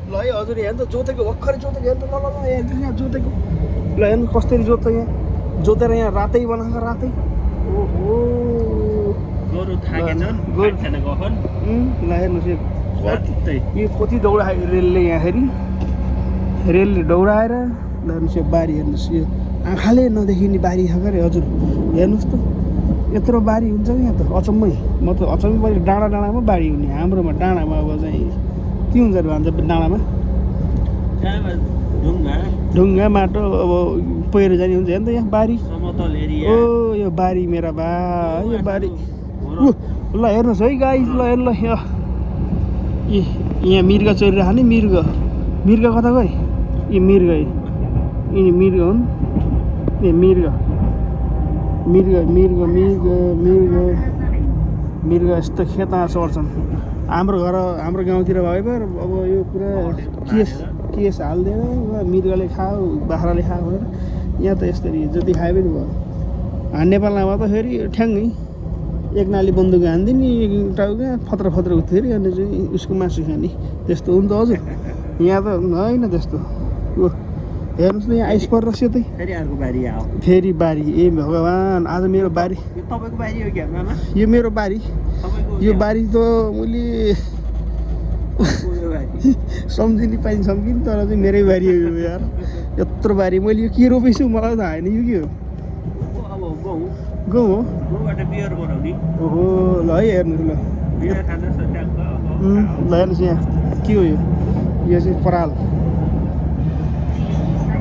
ल है हजुर यहाँ त जोतेको भर्खरै जोतेको हेर्नु ल ल ल यहाँ जोतेको ल हेर्नु कसरी जोत्छ यहाँ जोतेर यहाँ रातै बनाएको रातै ओहो गोरु थाकेछन् खाना गहन ल हेर्नुहोस् यो कति दौडायो रेलले यहाँ रेलले दौडाएर ल हेर्नुहोस् यो बारी हेर्नुहोस् यो आँखाले नदेखिने बारी छ अरे हजुर हेर्नुहोस् त यत्रो बारी हुन्छ कि यहाँ त अचम्मै म त अचम्मै पऱ्यो डाँडामा बारी हुने हाम्रोमा डाँडामा अब चाहिँ के हुन्छ अरे भन्छ डाँडामा ढुङ्गा माटो अब पहिरो जाने हुन्छ हेर्नु त यहाँ बारी ओ यो बारी मेरा बा यो बारी ल हेर्नुहोस् है गाइस ल हेर्नु ल यहाँ मृग चोरिरहेको नि मृग कता गयो यी मृग हुन् ए मृग यस्तो खेतमा चढ्छन् हाम्रो गाउँतिर भए अब यो पुरा केस हाल्दैन मृगले खाऊ बाख्राले खाऊ भनेर यहाँ त यसरी जति खाए पनि भयो नेपालमा भए त फेरि ठ्याङ्गै एक नाली बन्दुक हान्दिने एक टाउका फत्र उठ्थ्यो अरे अनि चाहिँ उसको मासु खाने त्यस्तो हुन्छ हजुर यहाँ त होइन त्यस्तो हेर्नुहोस् न यहाँ आइस पर सेतै फेरि बारी ए भगवान् आज मेरो बारी यो मेरो बारी यो बारी त मैले सम्झिने पाइन्छ कि तर चाहिँ मेरै बारी हो यार यत्रो बारी मैले यो के रोपेछु मलाई त आएन यो के हो गहुँ हो ओहो ल है हेर्नुहोस् ल हेर्नुहोस् यहाँ के हो यो चाहिँ पराल